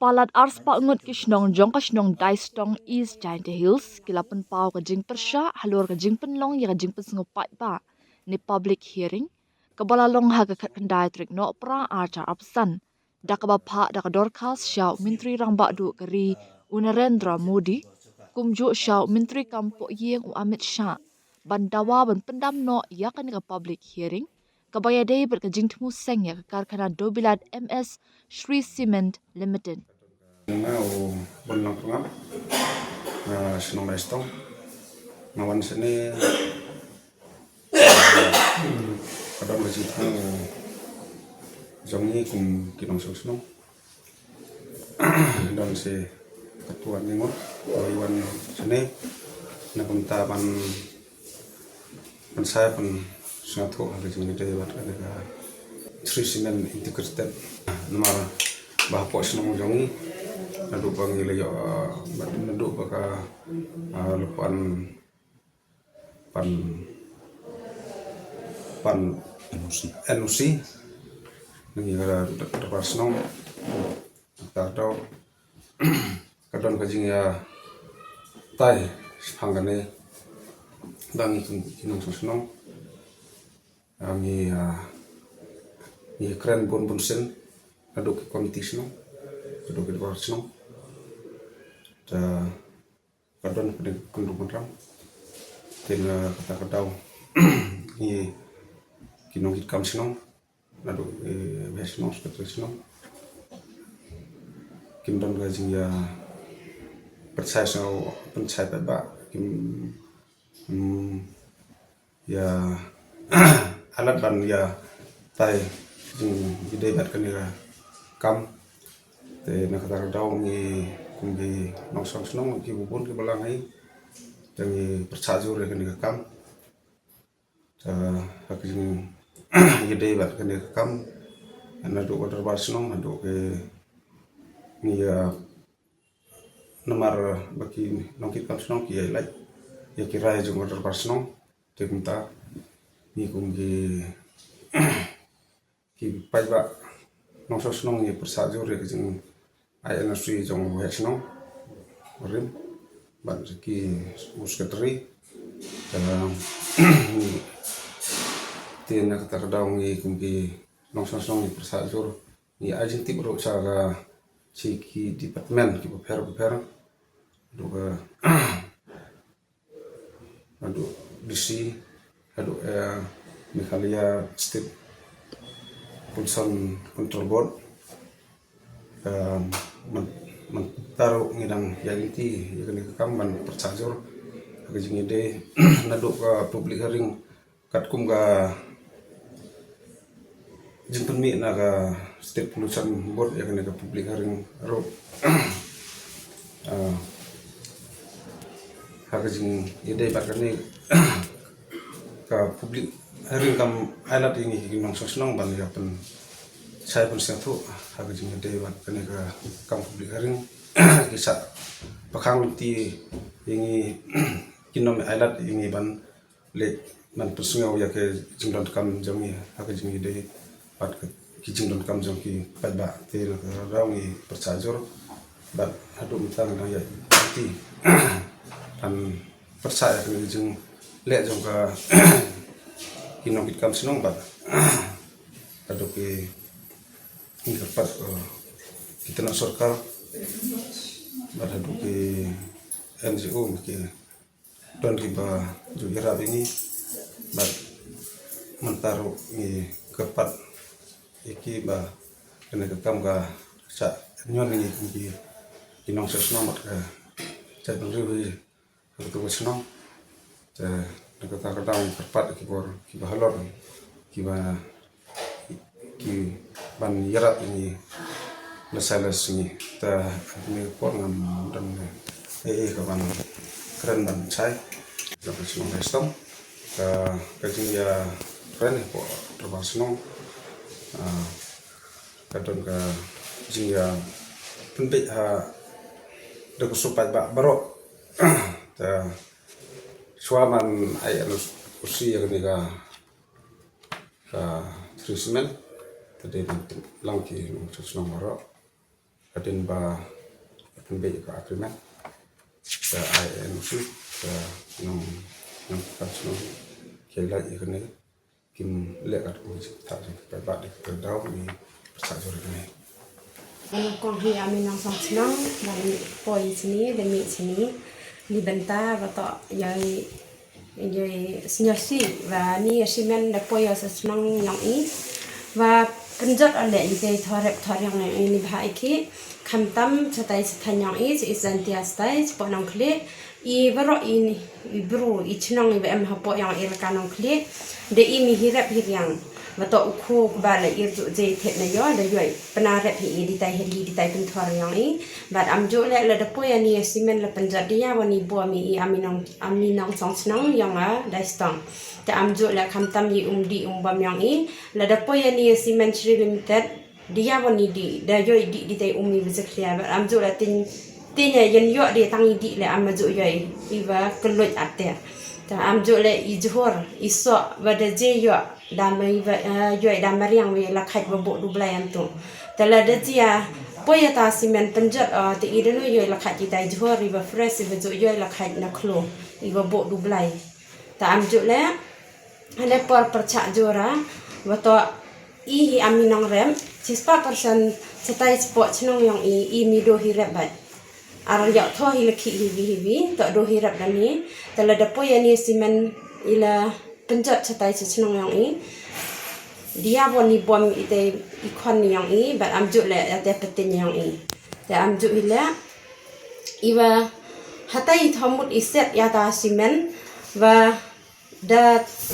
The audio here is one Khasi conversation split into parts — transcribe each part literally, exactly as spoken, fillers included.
Palat arspah ngut ki shnong jong ka shnong Daistong, East Jaintia Hills, ki la pynpaw ka jingpyrshah halor ka jingpynlong ïa ka jingpynsngew paidbah ne public hearing kaba la long ha ka khatkhyndai tarik Nohprah arhajar arphew san, da kaba phah da ka dorkhas sha u Myntri Rangbah Duh ka ri u Narendra Modi, kumjuh sha u Myntri Kam Pohïing u Amit Shah, ban dawa ban pyndam noh ïa kane ka public hearing kaba ïadei bad ka jingthmu seng ïa ka karkhana dewbilat M S Shree Cement Limited. Nga u Bonlang Pungap, nga shnong Daistong. Nga wan shane, ka don ka jingthmu jong ngi kum ki nongshong shnong. Don shi katto katne ngut, wan shane na ka bynta ban ban sa pynsngewthuh ha ka jingïadei bad kane ka Shree Cement Integrated. Namar ba hapoh shnong jong ngi, naduh ba ngi la ïoh, ah, naduh ba ka, ah, la pan, pan, pan N O C, N O C na ngi ka dorbar shnong, ta tau ka don ka jingïatai shaphang kane. Ba ngi kum ki nongshong shnong, ah, ngi, ah, ngi kren bun bun sien, haduh ki komiti shnong, haduh ki dorbar shnong. Te ka don pdeng kynrung kynrang. Te na kata ka daw ngi ki nongkitkam shnong, naduh, eh, waheh shnong, secretary shnong, kim don ka jingïa pyrshah shnong, pyrshah paidbah, kim, hmm, ïa ailad ban ïatai jingïadei bad kane ka kam. Te na kata ka daw ngi kum ki nongshong shnong, ki bun ki balang hi, te ngi pyrshah jur ïa kane ka kam. Te ha ka jingïadei bad kane ka kam, naduh ka dorbar shnong, naduh ki, ngi, ah, namar ba ki nongkitkam shnong ki ïa lait ïa ki rai jong ka dorbar shnong. Te kumta ngi kum ki, ki paidbah nongshong shnong ngi pyrshah jur ïa ka jingai anniversary jong u waheh shnong rim bad ki u secretary. Te, te na kata ka daw ngi kum ki nongshong shnong ngi pyrshah jur, ngi ai jingtip ruh sha ka, sha ki department ki bapher bapher, haduh ka, haduh D C, haduh, eh, Meghalaya State Pollution Control Board. Eh, myn-, mynta ruh ngi dang ïaid lynti ïa kane ka kam ban pyrshah jur ha ka jingïadei, naduh ka public hearing katkum ka jingpynmih na ka State Pollution Board ïa kane ka public hearing ruh. Ah, ha ka jingïadei bad kane ka public hearing kam ailad ïa ngi ki nongshong shnong ban ïa pynshai pynsngewthuh ha ka jingïadei bad kane ka kam public hearing. Ki sa pakhang lynti ïa ngi, kin ym ailad ïa ngi ban leit ban pynsngew ïa ki jingdonkam jong ngi ha ka jingïadei bad ki jingdonkam jong ki paidbah. Te na ka daw ngi pyrshah jur bad haduh mynta ngi dang ïaid lynti ban pyrshah ïa kane ka jingleh jong ka, ki nongkitkam shnong bad haduh ki, ngi kyrpad, eh, ki tnat sorkar bad haduh ki N G O ki don kiba ju ïarap ïa ngi bad mynta ruh ngi kyrpad ïa ki ba kane ka kam ka shah ñion ïa ngi kum ki, ki nongshong shnong bad ka jaitbynriew hi ha katu ka shnong. Te na kata ka daw ngi kyrpad ïa ki bor kiba halor kiba ki ban ïarap ïa ngi lashai lashisngi. Te ha kane ka por ngam don ei ei ka ban kren ban shai. Ka shnong Daistong, ka, ka jingïakren hapoh dorbar shnong, ah, ka don ka jingïapynbeit ha da ka shu paidbah baroh. Te shuwa ban ai N O C ïa kane ka, ka Shree Cement, Hadien lang ki nongshong shnong baroh, hadien ba pynbeit ka agreement, ka I N O C, ka nong nong ka shnong ki lait ïa kane, kim leh katkum ki thah jong ki paidbah, dei ka daw ngi pyrshah jur ïa kane. Kong hi ami nongshong shnong ba ngi poi shini, da mih shini, ni bynta ba to ïa ïa sngewsih ba ni ïa simen da poi ïa sa shnong ïong i. Ba pynjot ale i te thorep thoriang ïong i ni bha i ki. Khamtam chatai sa than ïong i, sa i santia stai, sa po nong kli. I baroh i ni, i bru, i chnong i ba em hapo ïong i laka nong kli. Da i mi hirep hiriang. Ba to u khu ba la ir ju je thet na ïo, da ïoi. Pynarep hi i di tai heli, di tai pynthor ïong i. Bad am ju le la da poi ani simen la pynjot dia wani bom i ami nong ami nongshong shnong ïong a dai stong. Te am ju le khamtam i um di um bom ïong i. La da poi ani simen Shri Limited dia wani di da ïoi di di tai um i ba khlia. Bad am ju le tin tin ya yen ïo di tang i di le am ju ïoi i ba keluit ate. Te am ju le i jhur i so ba da je ïo da mai ba ïoi da mariang wi la khait ba bo du blai antu. Te la da jia poi ïa ta simen pynjot te i da nu ïoi la khait i tai jhur i ba fresh i ba ju ïoi la khait na khlo i ba bo du blai. Ta am ju le hane por pyrchah jura ba to i hi ami nong rem chispa persen setai spot chnong ïong i i mi do hi rep bat. Ar ïa tho hi la khi hi wi hi wi to do hi rep da ni. Te la da poi ani simen i la pynjot chatai cha chnong ïong i. Dia bo ni bom i te i khon ni ïong i, bad am ju le ïa te petin ïong i. Te am ju hi le i ba hatai i thomut i set ïa ta simen ba da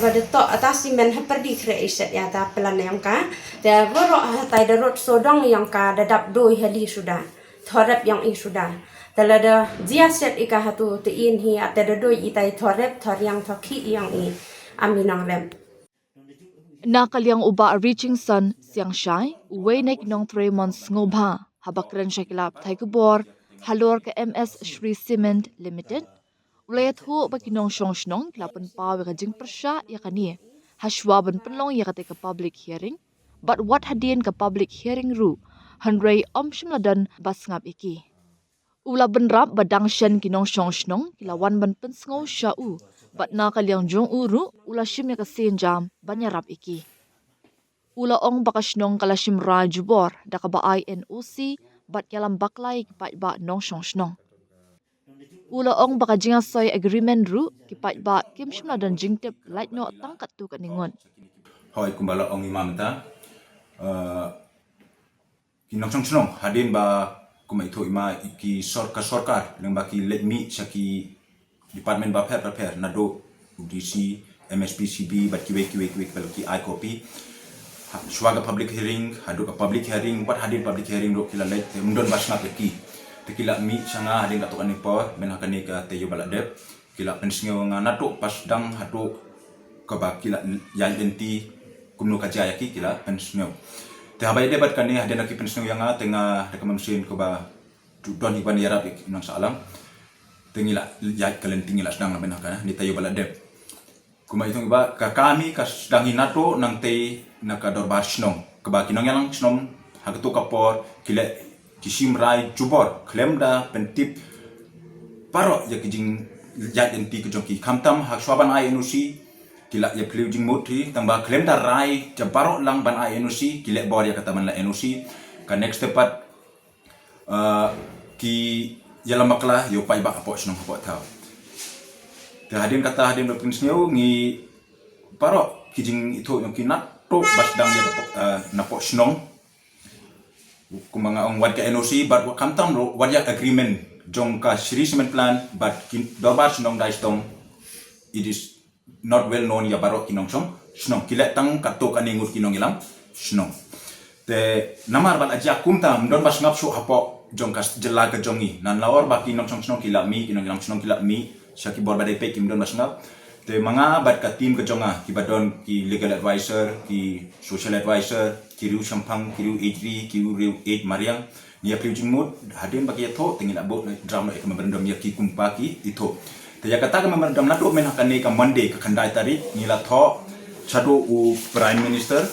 ba da to ata simen ha perdi kre i set ïa ta plan ïong ka. Te baroh hatai da rot sodong ïong ka da dap doi hali suda. Thorep ïong i suda. Te la da jia set i ka hatu te in hi ate da doi i tai thorep thoriang thokhi ïong i. Ami nong rem. Na ka liang u Bah Richingson Siangshai, uwei na ki nongtrei mon sngewbha, haba kren sha ki lad pathai khubor halor ka M S Shri Cement Limited, u la ïathuh ba ki nongshong shnong ki la pynpaw ïa ka jingpyrshah ïa kane hashwa ban pynlong ïa kata ka public hearing, bad wat hadien ka public hearing ruh, hynrei ym shym la don ba sngap ïa ki. U la bynrap ba dang shen ki nongshong shnong ki la wan ban pynsngew sha u, bad na ka liang jong u ruh u la shim ïa ka sienjam ban ïarap ïa ki. U la ong ba ka shnong ka la shim rai jubor da kaba ai N O C bad ïalam bakla ïa ki paidbah nongshong shnong. U la ong ba ka jingasoi agreement ruh ki paidbah kim shym la don jingtip lait noh tang katto katne ngut. Hoi, kumba la ong i ma mynta, eh, ki nongshong shnong hadien ba kumba i thoh i ma i ki sor-, ka sorkar lyngba ki leit mih sha ki department bapher bapher naduh u D C, M S P C B bad kiwei kiwei kiwei kiba la ki ai copy. Ha, shuwa ka public hearing, haduh ka public hearing, wat hadien public hearing ruh ki la leit te ym don ba sngap ïa ki. Te ki la mih sha nga hadien katto katne por, mynta ha kane ka taïew ba la dep. Ki la pynsngew nga naduh ba sdang haduh kaba ki la ïaid lynti kumno ka jia ïa ki, ki la pynsngew. Te haba ïadei bad kane hadien ba ki pynsngew ïa nga te nga da ka mynsiem kaba don hi ban ïarap ïa ki nong sahlang. Te ngi la ïaid ka lynti, ngi la sdang na mynta ha kane taïew ba la dep. Kumba i thong ba ka kami ka sdang hi naduh nangtei na ka dorbar shnong. Kaba ki nongïalam shnong ha kato ka por ki leh ki shim rai jubor khlem da pyntip baroh ïa ki jingïaid lynti ka jong ki. Khamtam ha shuwa ban ai N O C ki la ïa plie jingmut hi, tang ba khlem da rai ja baroh lang ban ai N O C ki leh bor ïa kata ban leh N O C. Ka next step pat, uh, ki ïalam bakla ïa u paidbah hapoh shnong hapoh thaw. Te hadien kata, hadien ba pynsngew ngi baroh ki jingithuh jong ki naduh ba sdang ïa ka po-, uh, napoh shnong. Kumba nga ong wat ka N O C bad wat khamtam ruh wat ïa agreement jong ka Shri Cement Plant bad ki dorbar shnong Daistong. It is not well known ïa baroh ki nongshong shnong, ki leh tang katto katne ngut ki nongïalam shnong. Te namar ba la jia kumta ym don ba sngap shuh hapoh jong ka jylla ka jong ngi. Nalor ba ki nongshong shnong ki la mih, ki nongïalam shnong ki la mih sha ki bor ba dei peit, kim don ba sngap. Te ma nga bad ka team ka jong nga, kiba don ki legal advisor, ki social advisor, ki riew shemphang, ki riew ïeit ri, ki riew ïeit mariang, ngi ïa plie jingmut, hadien ba ki ïathuh te ngi la buh draft noh ïa ka memorandum ïa ki kumba ki ithuh. Te ïa kata ka memorandum naduh mynta ha kane ka Monday ka khyndai tarik ngi la thoh shaduh u Prime Minister,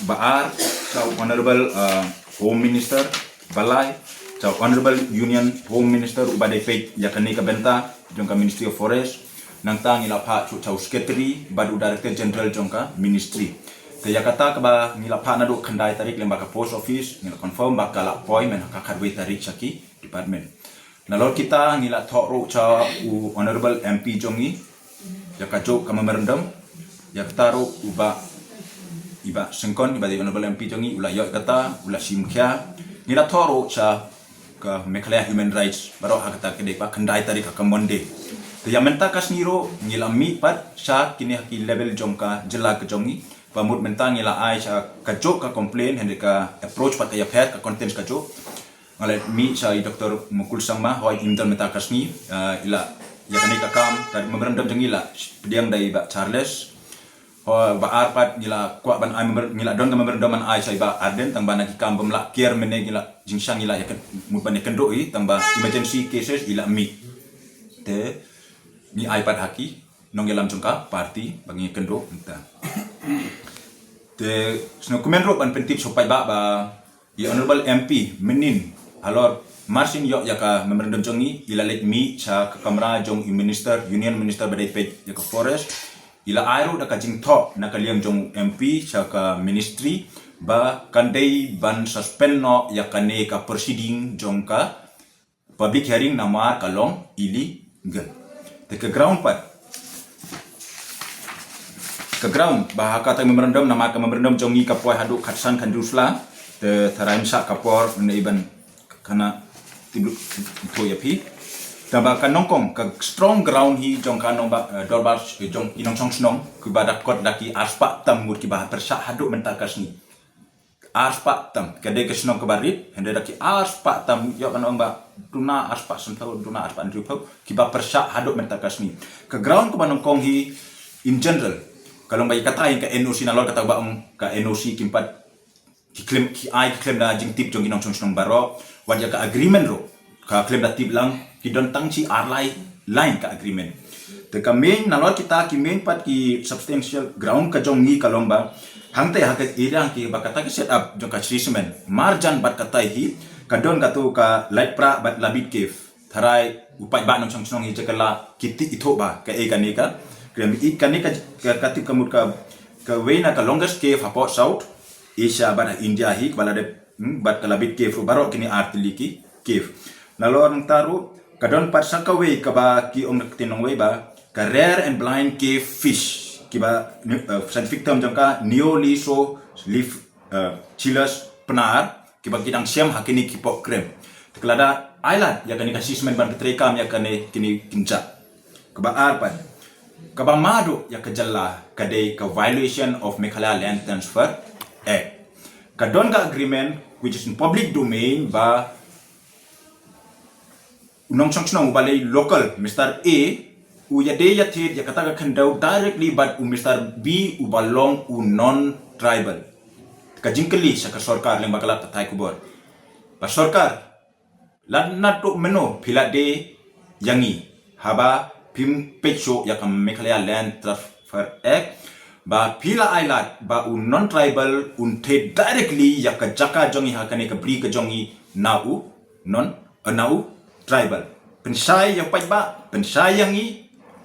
Ba ar, sha u Honorable, uh, Home Minister. Ba lai, sha u Honorable Union Home Minister uba dei peit ïa kane ka bynta jong ka Ministry of Forest. Nangta ngi la phah shuh sha u Secretary bad u Director General jong ka Ministry. Te ïa kata kaba ngi la phah naduh khyndai tarik lyngba ka post office, ngi la confirm ba ka la poi mynta ka khatwei tarik sha ki department. Nalor kita ngi la thoh ruh sha u Honorable M P jong ngi ïa kajuh ka memorandum, ïa kata ruh u Bah, i Bah Syngkon, i Bah, i Honorable M P jong ngi, u la ïoh ïa kata, u la shim khia. Ngi la thoh ruh sha ka Meghalaya Human Rights baroh ha kata ka dei ba khyndai tarik ha ka Monday. Te ïa mynta ka sngi ruh ngi la mih pat sha kine ha ki level jong ka jylla ka jong ngi. Ba mut mynta ngi la ai sha kajuh ka complaint, hynrei ka approach pat ka ïapher, ka contents kajuh. Nga la mih sha i Doctor Mukul Sangma, hooid, ym don mynta ka sngi, ah, i la ïa kane ka kam, ka memorandum jong ngi la pdiang da i Bah Charles. Hooid, ba ar pat ngi la kwah ban ai memor-, ngi la don ka memorandum ban ai sha i Bah Ardent, tang ba na ki kam bym lah kiar mynne ngi la jingshang ngi la ïa kyn-, mut ban ïa kynduh i, tang ba emergency cases i la mih. Te ngi ai pat ha ki nongïalam jong ka party ba ngi kynduh mynta. Te sngewkmen ruh ban pyntip sha u paidbah ba i Honorable M P mynnin halor mar syn ïoh ïa ka memorandum jong ngi, i la leit mih sha ka kamra jong i Minister, Union Minister ba dei peit ïa ka Forest. I la ai ruh da ka jingthoh na ka liang jong u M P sha ka Ministry ba kan dei ban suspend noh ïa kane ka proceeding jong ka public hearing namar ka long illegal. Te ka ground pat, ka ground ba ha kata memorandum, namar ka memorandum jong ngi ka poi haduh khatsan khyndai sla. Te tharai mynshwa ka por ne iban kana tip lut ïa phi. Te ba ka nyngkong, ka strong ground hi jong ka nongbah, eh, dorbar, eh, jong i nongshong shnong kiba dap kot da ki arspah tam ngut kiba pyrshah haduh mynta ka sngi. Arspah tam, ka dei ka shnong kaba rit, hynrei da ki arspah tam, ïoh kan ong ba duna arspah sanphew, duna arspah hynriewphew kiba pyrshah haduh mynta ka sngi. Ka ground kaba nyngkong hi in general ka long ba ïa kata ïa ka N O C, nalor kata ba ong ka N O C kim pat, ki khlem, ki ai ki khlem da jingtip jong ki nongshong shnong baroh. Wat ïa ka agreement ruh ka khlem da tip lang, ki don tang shi ar lai line ka agreement. Te ka main, nalor kita ki main pat ki substantial ground ka jong ngi ka long ba hangta ha ka area kiba kata ki set up jong ka Shree Cement, marjan bad kata hi ka don kato ka Laitprah bad Labit Cave. Tharai u paidbah nongshong shnong hi jaka la ki tip ithuh ba kaei kane ka, kane ka, ka tip ka mut ka, kawei na ka longest cave hapoh South Asia bad ha India hi, kaba la dep, hmm, bad ka Labit Cave ruh, baroh kine ar tylli ki cave. Nalor nangta ruh ka don pat sa kawei kaba ki ong da ka ktien nongwei ba ka rare and blind cave fish, kiba, eh, scientific term jong ka Neolysolyph-, eh, Chilus pnar, kiba ki dang shem ha kine ki pok krem. Te ka la da ailad ïa kane ka Shree Cement ban pyntreikam ïa kane kine ki kynja. Kaba ar pat, kaba mad ruh ïa ka jylla ka dei ka violation of Meghalaya Land Transfer Act. Ka don ka agreement which is in public domain ba u nongshong shnong uba lei local, Mister A, u ïadei ïathied ïa kata ka khyndew directly bad u Mister B uba long u non-tribal. Ka jingkylli sha ka sorkar lyngba ka lad pathai khubor ba sorkar, lada naduh mynno phi la dei ïa ngi haba phim peit shuh ïa ka Meghalaya Land Transfer Act, ba phi la ailad ba u non-tribal un thied directly ïa ka jaka jong ngi ha kane ka bri ka jong ngi na u non, eh, na u tribal. Pynshai ïa u paidbah, pynshai ïa ngi,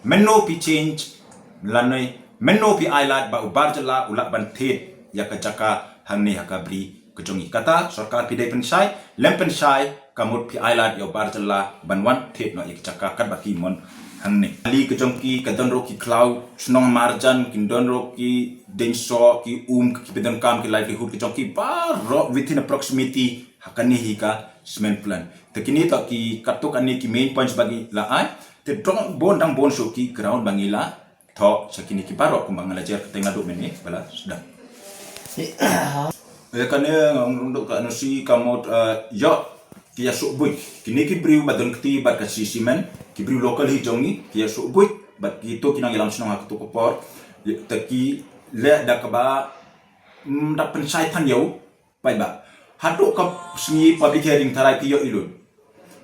mynno phi change lane mynno phi ailad ba u bar jylla u lah ban thied ïa ka jaka hangne ha ka bri ka jong ngi. Kata sorkar phi dei pynshai, lem pynshai, ka mut phi ailad ïa u bar jylla ban wan thied noh ïa ka jaka katba ki mon hangne. Kali ka jong ki ka don ruh ki khlaw shnong marjan, ki don ruh ki deng soh, ki um, ki pyndonkam, ki livelihood ka jong ki baroh within a proximity ha kane hi ka cement plant. Te kine to ki katto katne ki main points ba ngi la ai. Te dang bun, dang bun shuh ki ground ba ngi la thoh sha kine ki baroh kumba nga la jer kyrteng naduh mynne ba la sdang. Eh, kane nga ong ruh ka N O C ka mut, eh, ïoh ki ïa suk buit. Kine ki briew ba don kti bad ka Shree Cement, ki briew local hi jong ngi, ki ïa suk buit bad kito ki nongïalam shnong ha kato ka por. Te ki leh da kaba, mm, da pynshai than ïa u paidbah. Haduh ka sngi public hearing tharai phi ïohi lut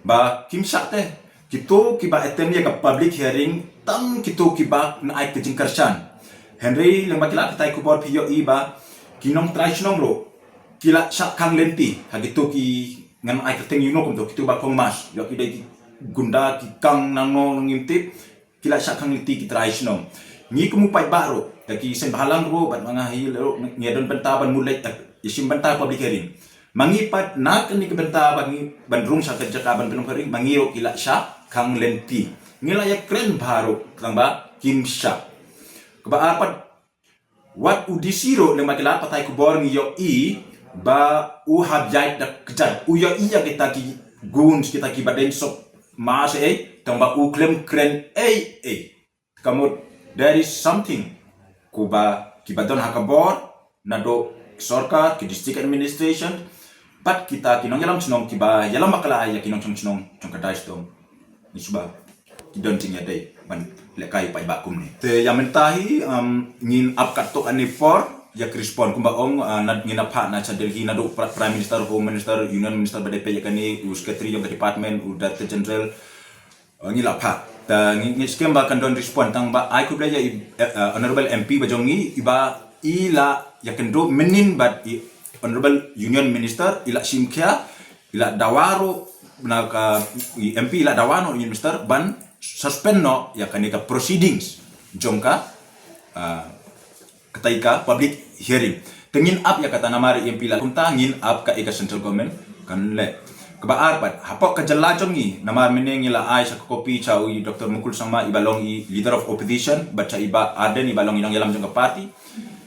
ba kim shah te kito kiba attend ïa ka public hearing, tang kito kiba na ai ka jingkyrshan. Hynrei lyngba ki lad pathai khubor phi ïohi ba Ki nongtrai shnong ruh ki la shah khang lynti ha kito ki, ngan ai kyrteng ïa u no kumto, kito ba kong mas, ïoh ki dei ki gunda, ki kang nangno ngim tip, ki la shah khang lynti ki trai shnong. Ngi kum u paidbah ruh, da ki seng bhalang ruh bad ma nga hi ruh, ngi don bynta ban mut leit da ïashim bynta public hearing. Ma ngi pat na kane ka bynta ba ngi ban rung sha ka jaka ban pynlong hearing, ma ngi ruh ki la shah khang lynti. Ngi la ïakren bha ruh tang ba kim shah. Kaba ar pat, wat u D C ruh lem bad ki lad pathai khubor ngi ïohi ba u hap ïaid da kjat, u ïohi ïa kita ki goons, kita ki ba dang sop ma sha ei, tang ba u khlem kren ei ei. Ka mut there is something, kumba kiba don ha ka bor, naduh sorkar, ki district administration, bad kita ki nongïalam shnong kiba ïalam bakla ïa ki nongshong shnong jong ka Dai Sdom. Ngi shu ba ki don jingïadei ban lehkai paidbah kumne. Te ïa mynta hi, um, ngin ap katto katne por ïa ki respond, kumba ong, uh, na, ngin ap ha na sha Delhi, naduh Pri-, Prime Minister, Home Minister, Union Minister ba dei peit ïa kane, u Secretary jong ka department, u Director General, uh, ngi la phah. Te ngi, ngi skhem ba kan don respond, tang ba ai khublei ïa i, eh, uh, Honorable M P ba jong ngi, iba i la ïakynduh mynnin bad i Honorable Union Minister, i la shim khia, i la dawa ruh na ka, i M P i la dawa noh Union Minister ban suspend noh ïa kane ka proceedings jong ka, ah, katai ka public hearing. Te ngin ap ïa kata namar i M P la kumta, ngin ap ka, ïa ka central government kan leh. Kaba ar pat, hapoh ka jylla jong ngi, namar mynne ngi la ai sha ka copy sha u i Doctor Mukul Sangma, iba long i leader of opposition, bad sha i Bah Ardent, iba long i nongïalam jong ka party.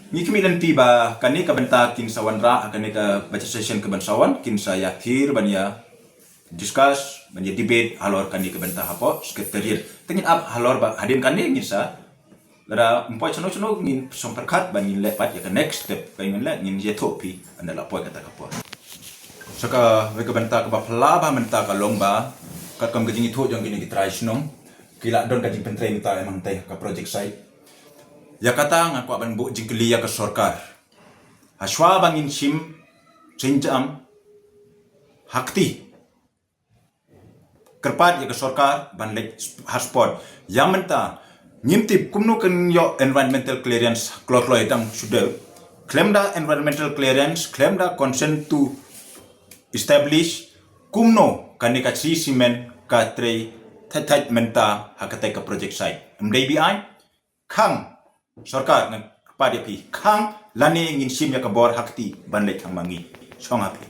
Ngi khmih lynti ba kane ka bynta kin sa wanrah ha kane ka budget session kaban sa wan, kin sa ïathir ban ïa discuss, ban ïa debate halor kane ka bynta hapoh Secretariat. Te ngin ap halor ba hadien kane ngin sa, lada ym poi shano shano, ngin sngewpyrkhat ban ngin leh pat ïa ka next step, ba ngin leh, ngin ïathuh phi ynda la poi kata ka por. Sa kawei ka bynta kaba phylla bha mynta ka long ba, katkum ka jingithuh jong kine ki trai shnong, ki la don ka jingpyntrei mynta em hangtai ka project site. Ïa kata nga kwah ban buh jingkylli ïa ka sorkar. Hashwa ba ngin shim sienjam ha kti, kyrpad ïa ka sorkar ban leit ha spot. Ïa mynta ngim tip kumno kan ïoh environmental clearance kloi kloi tang shuh. Khlem da environmental clearance, khlem da consent to establish, kumno kane ka Shree Cement ka trei thait thait mynta ha katei ka project site? Ym dei biang khang sorkar, nga kyrpad ïa phi, khang lane ngin shim ïa ka bor ha kti ban leit khang ma ngi. Shong ha phi.